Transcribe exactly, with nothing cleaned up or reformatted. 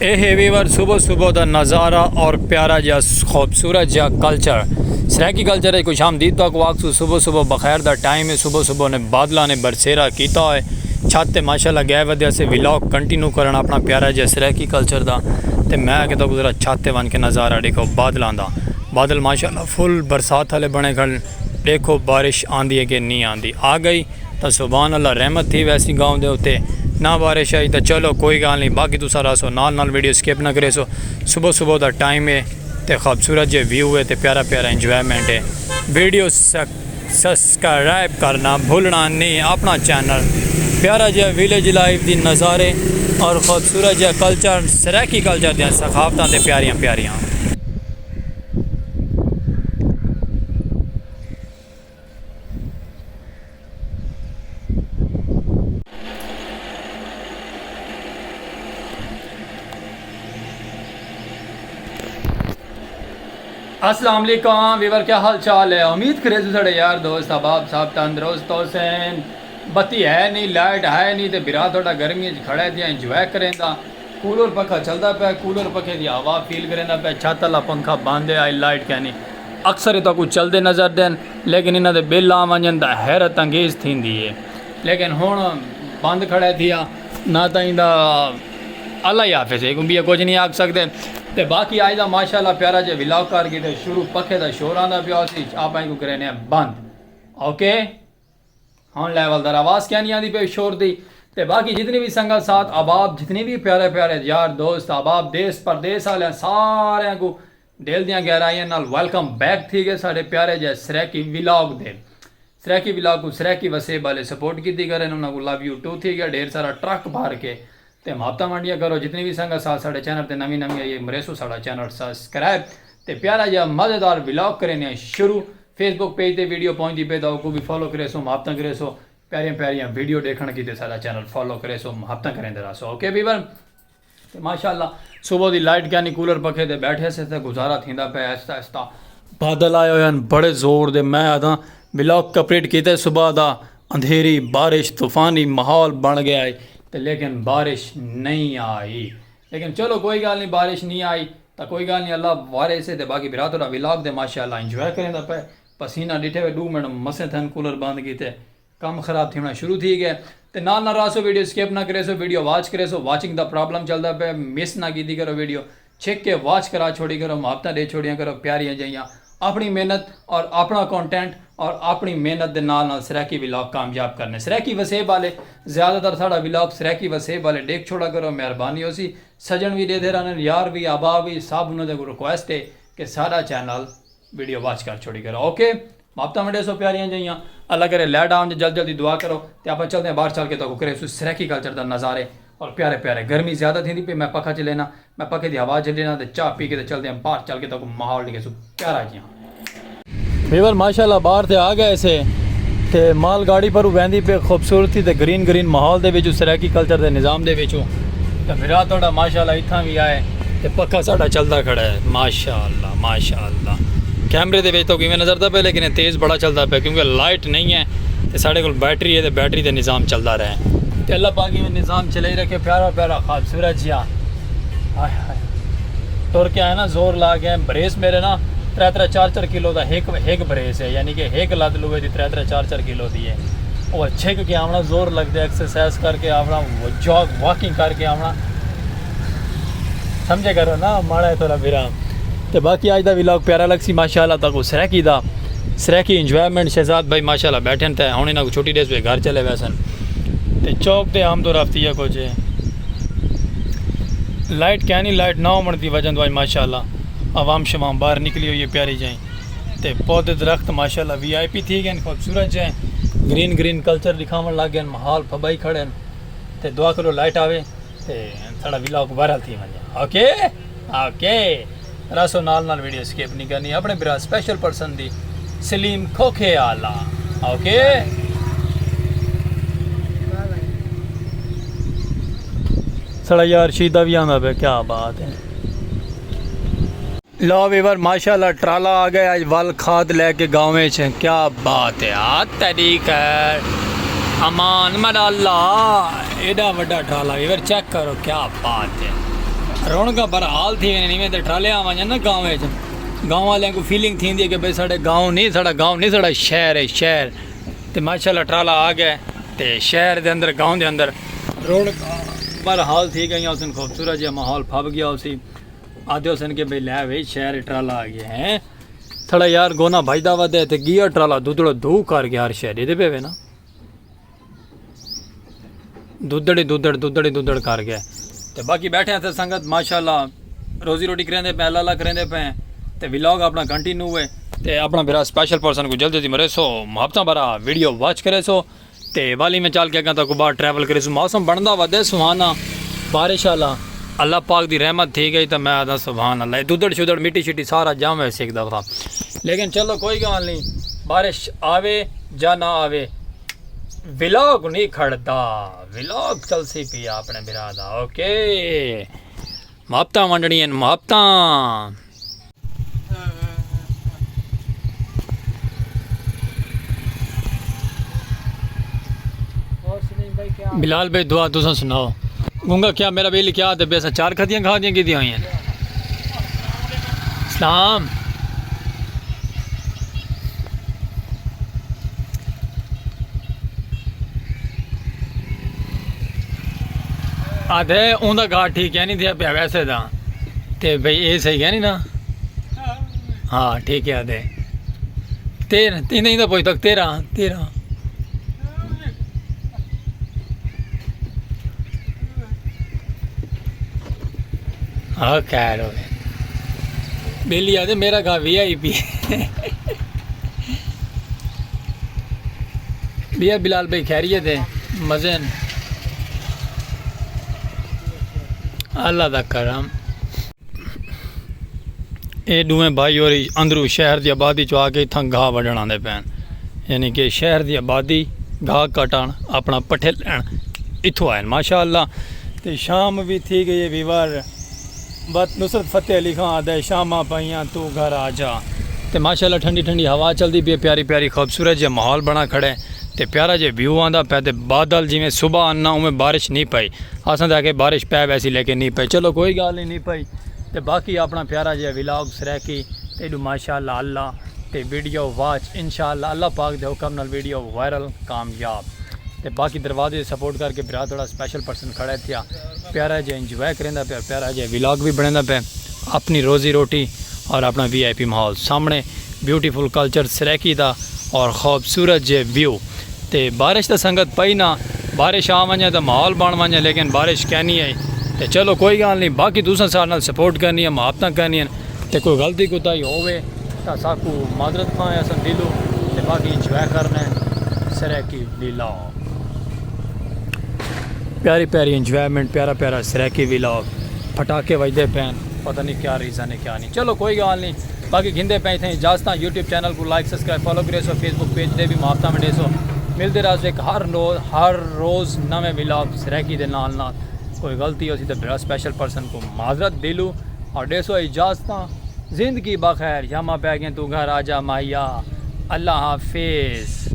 اے ہے ویور صبح صبح دا نظارہ اور پیارا جا خوبصورت جا کلچر۔ سرائیکی کلچر ہے، خوش آمدید تو کو آکسو۔ صبح صبح بخیر دا ٹائم ہے، صبح صبح نے بادلاں نے برسیرا کیتا ہوئے۔ چھت تے ماشاءاللہ گئے ودیا سے ولاگ کنٹینیو کرن اپنا پیارا جا سرائیکی کلچر دا۔ تے میں کہ تو ذرا چھت تے ون کے نظارہ دیکھو بادلاں دا۔ بادل ماشاءاللہ فل برسات والے بنے کھڑے۔ دیکھو بارش آندی ہے کہ نہیں آندی، آ گئی تاں سبحان اللہ رحمت تھی ویسی گاؤں دے اتے۔ نہ بارش آئی تاں چلو کوئی گال نہیں، باقی تساں رہسو نال نال ویڈیو سکپ نہ کریسو۔ صبح صبح دا ٹائم ہے تے خوبصورت جے ویو ہے تے پیارا پیارا انجوائمنٹ ہے۔ ویڈیو سک سبسکرائب کرنا بھولنا نہیں اپنا چینل۔ پیارا جے ویلیج لائف دی نظارے اور خوبصورت جے کلچر، سرائیکی کلچر دیاں ثقافتاں تے پیاریاں پیاریاں۔ السلام علیکم ویور، کیا حال چال ہے؟ امید کرے تو ساڑے یار دوست احباب صاحب تندرست ہوسن۔ بتی ہے نہیں، لائٹ ہے نہیں، تے برا تھوڑا گرمی وچ کھڑا ہے تے انجوائے کریندا۔ کولر پکھا چلدا پیا، کولر پکھے دی ہوا فیل کریندا پیا، چھت والا پنکھا بند ہے، آئی لائٹ کینی۔ اکثر ہی تاکو چلدے نظر دین، لیکن انہاں دے بل آ ونجن دا حیرت انگیز تھیندی ہے۔ لیکن ہن بند کھڑا ہے تھیا، نہ تاں ایندا اللہ ہی حافظ ہے، کوئی بھی کچھ نہیں آکھ سکدے۔ تے باقی آج دا ماشاءاللہ پیارا جے ولاگ کر گئے تے شروع پکھے دا شور آندا پیا سی، آپ آئیں کو کرینے ہیں بند۔ اوکے؟ ہن لیول در آواز کیا نہیں آندی پئی شور دی۔ تے باقی جتنی بھی سنگت ساتھ احباب، جتنی بھی پیارے پیارے یار دوست احباب، دیس پردیس والے سارے کو دل دیاں گہرائیاں نال ویلکم بیک تھی گئے ساڈے پیارے جے سرائیکی ولاگ دے۔ سرائیکی ولاگ کو سرائیکی وسیب والے سپورٹ کیتی کرن، انہاں کو لو یو ٹو تھی گیا، ڈھیر سارا ٹرک بھر کے تے محبتاں ونڈیاں کرو۔ جتنی بھی سنگت ساتھ ساڈے چینل تے نویں نویں آئی ہے، مریسو ساڈا چینل سبسکرائب تے پیارا جا مزیدار ولاگ کرینے شروع۔ فیس بک پیج تے ویڈیو پہنچدی پئی تاں اوکوں وی فالو کریسو، محبتاں کریسو، پیاریاں پیاریاں ویڈیو ڈیکھن کیتے ساڈا چینل فالو کریسو، محبتاں کریندے رہسو۔ Okay viewer? تے ماشاءاللہ صبح دی لائٹ کینی، کولر پکھے تے بیٹھے سے تے گزارا تھیندا پیا آہستہ آہستہ۔ بادل آئے ہوئے ہن بڑے زور دے، میں آدھاں ولاگ کمپلیٹ کیتے صبح دا، اندھیری، بارش، طوفانی ماحول بن گیا ہے تے لیکن بارش نہیں آئی۔ لیکن چلو کوئی گال نہیں، بارش نہیں آئی تاں کوئی گال نہیں، اللہ وارث ہے۔ تے باقی بھرا تہاڈا ولاگ دے ماشاءاللہ انجوائے کریندا پئے۔ پسینہ ڈٹھے ہوئے ڈو منٹ مسے تھن کولر بند کیتے، کم خراب تھیونا شروع تھی گئے۔ تے نال نال رہسو ویڈیو سکپ نہ کریسو، ویڈیو واچ کریسو، واچنگ دا پرابلم چلدا پئے، مس نہ کیتی کرو ویڈیو، چھک کے واچ کرا چھوڑی کرو، محبتاں ڈے چھوڑیاں کرو پیاریاں جیاں۔ اپنی محنت اور اپنا کانٹینٹ اور اپنی محنت دے نال نال سرائیکی ولاگ کامیاب کرنے۔ سرائیکی وسیب والے زیادہ تر ساڈا ولاگ سرائیکی وسیب والے ڈیکھ چھوڑا کرو، مہربانی ہوسی۔ سجن وی ڈیدھے رہندن، یار وی، احباب وی، سب انہاں دے اگوں ریکویسٹ ہے کہ ساڈا چینل ویڈیو واچ کر چھوڑی کرو۔ اوکے، محبتاں ونڈیسو پیاریاں جیاں۔ اللہ کرے لائٹ آون تے جلد جلدی دعا کرو تے آپاں چلدے ہیں باہر چل کے تہاکوں کریسوں سرائیکی کلچر دا نظارے اور پیارے پیارے۔ گرمی زیادہ تھیندی پئی، میں پکھا چلینا، میں پکھے دی ہوا جھلینا تے چاہ پی کے تے چلدے ہیں باہر چل کے تہاکوں ماحول ڈیکھیسوں پیارا جیاں۔ ویور ماشاءاللہ باہر تے آ گئے سے تے مال گاڑی پر ویندی پئی خوبصورتی تے گرین گرین ماحول دے وچوں، سرائیکی کلچر دے نظام دے وچوں۔ تے بھرا تہاڈا ماشاءاللہ اتھاں وی آئے تے پکھا ساڈا چلدا کھڑا ہے۔ ماشاءاللہ، ماشاءاللہ۔ کیمرے دے وچ تہاکوں ایویں نظردا پئے لیکن اے تیز بڑا چلدا پئے کیونکہ لائٹ نہیں ہے تے ساڈے کول بیٹری ہے تے بیٹری تے نظام چلدا رہے۔ تے اللہ پاک ایویں نظام چلائی رکھے، پیارا پیارا خوبصورت جیہا۔ ہائے ہائے۔ ٹر کے آئے نا، زور لا کے آئے۔ بریس میرے نا ترے ترے چار چار کلو دا ہک، ہک بریس ہے، یعنی کہ ہک لت لوہے دی ترے ترے چار چار کلو دی ہے۔ او چھک کے آونا، زور لگدے، ایکسرسائز کر کے آونا، جاگ، واکنگ کر کے آونا۔ سمجھے کرو نا، ماڑا ہے تھوڑا بھرا۔ تے باقی اج دا ولاگ پیارا لگسی ماشاءاللہ تہاکوں سرائیکی دا، سرائیکی انجوائمنٹ۔ شہزاد بھائی ماشاءاللہ بیٹھن تے ہن انہاں کوں چھٹی ڈیسوں گھر چلے ویسن۔ تے چوک تے عام طور ہفتی ہے کچھ ہے۔ لائٹ کینی، لائٹ نہ ہووݨ دی وجہ توں اڄ ماشاءاللہ عوام شوام باہر نکلی ہوئی ہے پیاری جئیں۔ تے پودے درخت ماشاءاللہ وی آئی پی تھی ڳئن، خوبصورت جئیں، گرین گرین کلچر ݙکھاوݨ لڳ ڳئن، ماحول پھٻائی کھڑن۔ تے دعا کرو لائٹ آوے تے ساݙا ولاگ وائرل تھی ونڄے۔ Okay, okay. راسو نال نال ویڈیو سکپ نہیں کرنی۔ اپݨے بھرا سپیشل پرسن دی سلیم کھوکھے آلا۔ اوکے۔ ساݙا یار شیدا وی آندا پیا، کیا بات ہے۔ لو ویور ماشاءاللہ ٹرالا آ ڳئے اڄ ول کھاد لے کے گاؤں وچ، کیا بات ہے۔ آ تیݙی خیر امان ماڑا اللہ، ایݙا وݙا ٹرالا ویور چیک کرو، کیا بات ہے۔ رونقاں برحال تھی ویندین، ایویں تے ٹرالے آ ونڄن نا گاؤں وچ، گاؤں والیاں کوں فیلنگ تھیندی ہے کہ بھئی ساݙے گاؤں نہیں ساݙا گاؤں نہیں، ساݙا شہر ہے، شہر۔ تے ماشاءاللہ ٹرالا آ ڳئے تے شہر دے اندر، گاؤں دے اندر رونقاں برحال تھی ڳئیاں ہوسن، خوبصورت جیہا ماحول پھب ڳیا ہوسی۔ آہدے ہوسن کہ بھئی لے وے شہر ٹرالا آ ڳیا ہے۔ تھوڑا یار گونا بھڄدا ودے تے ڳیا ٹرالا دودھڑو دھو کر ڳیا، ہر شے ݙیہدے پئے وے نا۔ دودھڑ ہی دودھڑ، دودھڑ ہی دودھڑ کر ڳئے۔ تے باقی ٻیٹھے ہیں تے سنگت ماشاءاللہ روزی روٹی کریندے پئے، اللہ اللہ کریندے پئے۔ تے ولاگ اپݨا کنٹینیو ہے۔ تے اپݨا بھرا سپیشل پرسن کوں جلدی جلدی مریسو، محبتاں بھرا ویڈیو واچ کریسو۔ تے والی میں چل کے اڳاں تاکوں باہر ٹریول کریسوں۔ موسم بݨدا ودے سہانا، بارش آلا۔ اللہ پاک دی رحمت تھی ڳئی تاں میں آہداں سبحان اللہ۔ اے دودھڑ شودھڑ مٹی شٹی سارا جم ویسی ہک دفعہ۔ لیکن چلو کوئی ڳالھ نی، بارش آوے یا نہ آوے، ولاگ نی کھڑدا، ولاگ چلسی پیا اپݨے بھرا دا۔ اوکے، محبتاں ونڈݨی ہن، محبتاں۔ بلال بھائی، دعا تساں سناؤ۔ گنگا کیا میرا بھائی کیا تے بیسا چار کھدیاں کھا دیاں کیتیاں ہوئی ہیں؟ اسلام۔ آدھے اوندا گھا ٹھیک ہے نہیں تھیا پیا ویسے دا۔ تے بھئی اے صحیح ہے نہیں نا؟ ہاں، ٹھیک ہے آدھے۔ تیرہ، تین ہی دا پوچھ تک تیرہ، تیرہ۔ ہاں، خیر ہوئے۔ بیلی آدھے میرا گھا وی آئی پی۔ بیا بلال بھائی خیریت ہے؟ مزے ہیں؟ اللہ دا کرم۔ اے ݙوہیں بھائی ہوری اندروں شہر دی آبادی چوں آ کے اتھاں گھا وڈھݨ آندے پئن، یعنی کہ شہر دی آبادی گھا کٹݨ اپݨا پٹھے لہݨ اتھوں آئن ماشاءاللہ۔ تے شام وی تھی ڳئی ہے ویور، بس نصرت فتح علی خان آہدا ہے شاماں پئیاں توں گھر آ جا۔ تے ماشاءاللہ ٹھنڈی ٹھنڈی ہوا چلدی پئی ہے، پیاری پیاری خوبصورت جیہا ماحول بݨا کھڑے تے پیارا جیہا ویو آندا پئے تے بادل جیویں صبح آنا اونویں بارش نی پئی۔ اساں تے آکھے بارش پئے ویسی لیکن نی پئی۔ چلو کوئی ڳالھ نی، نی پئی۔ تے باقی اپݨا پیارا جیہا ولاگ سرائیکی تے ݙو ماشاءاللہ اللہ تے ویڈیو واچ انشاءاللہ اللہ پاک دے حکم نال ویڈیو وائرل کامیاب۔ تے باقی دروازے سپورٹ کر کے بھرا تھوڑا سپیشل پرسن کھڑا تھیا، پیارا جیہا انجوائے کریندا پیا، پیارا جیہا ولاگ وی بݨیندا پیا، اپݨی روزی روٹی اور اپݨا وی آئی پی ماحول سامݨے، بیوٹیفل کلچر سرائیکی دا اور خوبصورت جے ویو۔ تے بارش تاں سنگت پئی نہ، بارش آ ونڄے تاں ماحول بݨ ونڄے، لیکن بارش کینی آئی۔ تے چلو کوئی ڳالھ نی، باقی تساں ساݙے نال سپورٹ کرنی ہے، محبتاں کرنی ہن، تے کوئی غلطی کوتاہی ہووے تاں ساکوں معذرت خواہ ہیں اساں دلوں، تے باقی انجوائے کرݨے سرائیکی ولاگ۔ پیاری پیاری انجوائمنٹ، پیارا پیارا سرائیکی ولاگ، پٹاکے وڄدے پئن، پتہ نی کیا ریزن ہے کیا نی۔ چلو کوئی ڳالھ نی، باقی گھندے پئے اتھیں اجازتاں۔ یوٹیوب چینل کوں لائک، سبسکرائب، فالو کریسو، فیس بک پیج تے وی محبتاں ونڈیسو۔ ملدے رہسو ہک ہر نو، ہر روز نویں ولاگ سرائیکی دے نال نال۔ کوئی غلطی ہوسی تے بھرا سپیشل پرسن کوں معذرت دلوں اور ݙیسو اجازتاں۔ زندگی بخیر، شاماں پئے ڳئین توں گھر آ جا ماہیا۔ اللہ حافظ۔